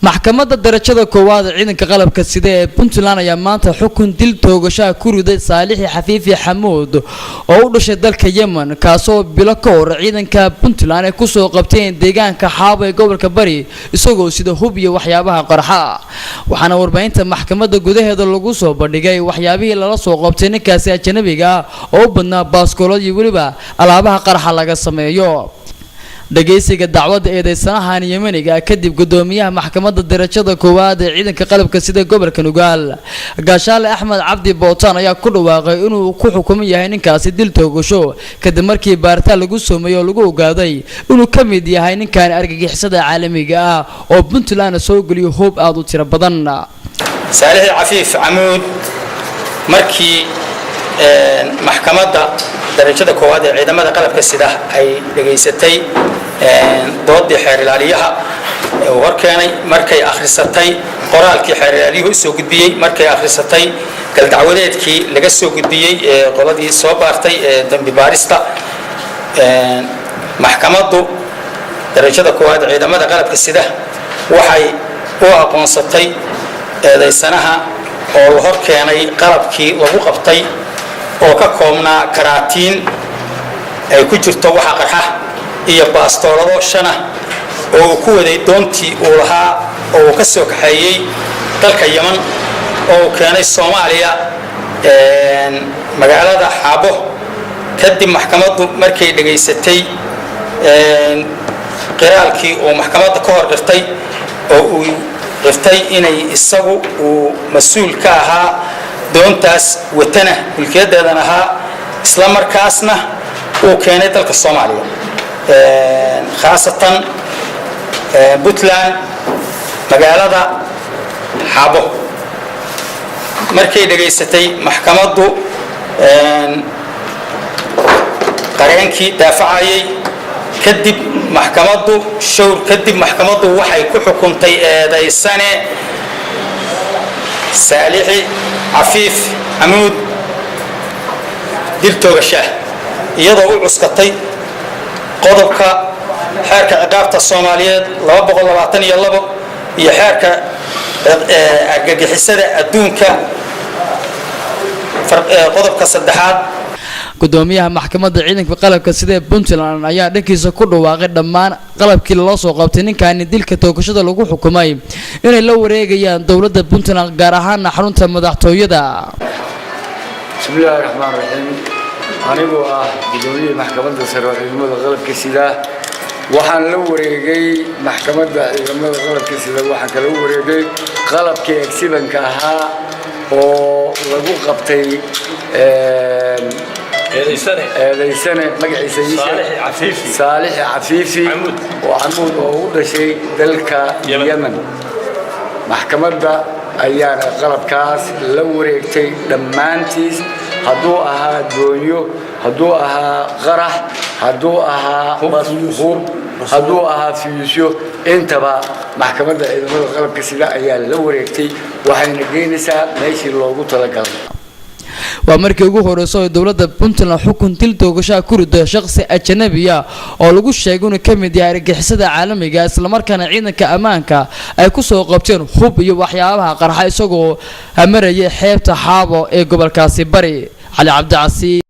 Maxkamadda darajada koowaad ee ciidanka qalabka sida ee Puntland ayaa maanta xukun dil toogashaha ku riday Saalixi Xafiifi Xamuud oo u dhashay dalka Yemen, kaasoo bilo ka hor ciidanka Puntland ay kusoo qabteen deegaanka Xaabo ee gobolka Bari, isagoo sida hub iyo waxyaabaha qarxa. Waxaana warbaahinta maxkamadda gudaheeda lagu soo bandhigay waxyaabihii lala soo qabtay ninkaasi ajanabiga ah oo u badnaa baaskoolad iyo weliba alaabaha qarxa laga sameeyo. Dhageysiga dacwadda eedeysanahan Yemeniga kadib, gudoomiyaha maxkamadda darajada koowaad ee ciidanka qalabka sida gobolka Nugaal, Gaashaale Axmed Cabdi Bootaan, ayaa ku dhawaaqay inuu ku xukuman yahay ninkaasi dil toogasho, kadib markii baaritaan lagu sameeyey oo lagu ogaaday inuu ka mid yahay ninkan argagixisada caalamiga ah oo Puntland soo geliyo hoob aada u tiro badan. Saalixi Cafiif Camuud, markii maxkamadda darajada koowaad ee ciidamada qalabka sida ay dhegaysatay doodii xeer ilaaliyaha uu horkeenay, markay akhrisatay qoraalkii xeer ilaaliyuhu usoo gudbiyey, markay akhrisatay galdacwadeedkii laga soo gudbiyey ee qoladii soo baartay ee dembi baarista, maxkamaddu darajada koowaad ee ciidamada qalabka sida waxay u aqoonsatay eedaysanaha oo la hor keenay qalabkii lagu qabtay oo ka koobnaa karaatiin ay ku jirto waxa qarxa iyo baastoolado shana oo uu ku waday doontii uu lahaa oo uu ka soo kaxeeyey dalka Yeman oo uu keenay Soomaaliya, magaalada Xaabo. Kadib maxkamaddu markay dhegaysatay qiraalkii uu maxkamadda ka hor qirtay oo uu qirtay inay isagu uu mas-uul ka ahaa doontaas, watana mulkiyadeedan ahaa, isla markaasna uu keenay dalka Soomaaliya, khaasatan Puntland, magaalada Xaabo. Markay dhegaysatay maxkamaddu qareenkii daafacayay kadib, maxkamaddu showr kadib, maxkamaddu waxay ku xukuntay eedaysane Saalixi Cafiif Xamuud dil toogashaah, iyadoo u cuskatay qodobka xeerka ciqaabta Soomaaliyeed 222 iyo xeerka argagixisada adduunka qodobka saddexaad. Gudoomiyaha maxkamadda ciidanka qalabka sida Puntland ayaa dhankiisa ku dhawaaqay dhammaan qalabkii loo soo qabtay ninkaani dilka toogashada lagu xukumay inay la wareegayaan dowladda Puntland, gaar ahaana xarunta madaxtooyada. Bismillaahi raxmaan raxiim. Anigoo ah gudoomiyihii maxkamadda sare oo ciidamada qalabka sida, waxaan la wareegay maxkamadda ciidamada qalabka sida, waxaan kala wareegay qalabkii exhibitka ahaa oo lagu qabtay eedaysane magaciisa Saalixi Cafiifi oo Camuud oo u dhashay dalka Yemen. Maxkamadda ayaana qalabkaas la wareegtay dhammaantiis, hadduu ahaa doonyo, hadduu ahaa qarax, hadduu ahaa hub, hadduu ahaa fiyuusyo, intaba maxkamadda ciidamada qalabka sida ayaa la wareegtay, waxayna geynaysaa meeshii loogu talagalay. Waa markii ugu horeyso ay dowladda Puntland xukun dil toogashaha ku rido shaqsi ajanabiya oo lagu sheegay inuu ka mid yahay argagixisada caalamiga, islamarkaana ciidanka ammaanka ay kusoo qabteen hub iyo waxyaabaha qarxa isagoo hamarayay xeebta Xaabo ee gobolkaasi Bari. Cali Cabdicasi.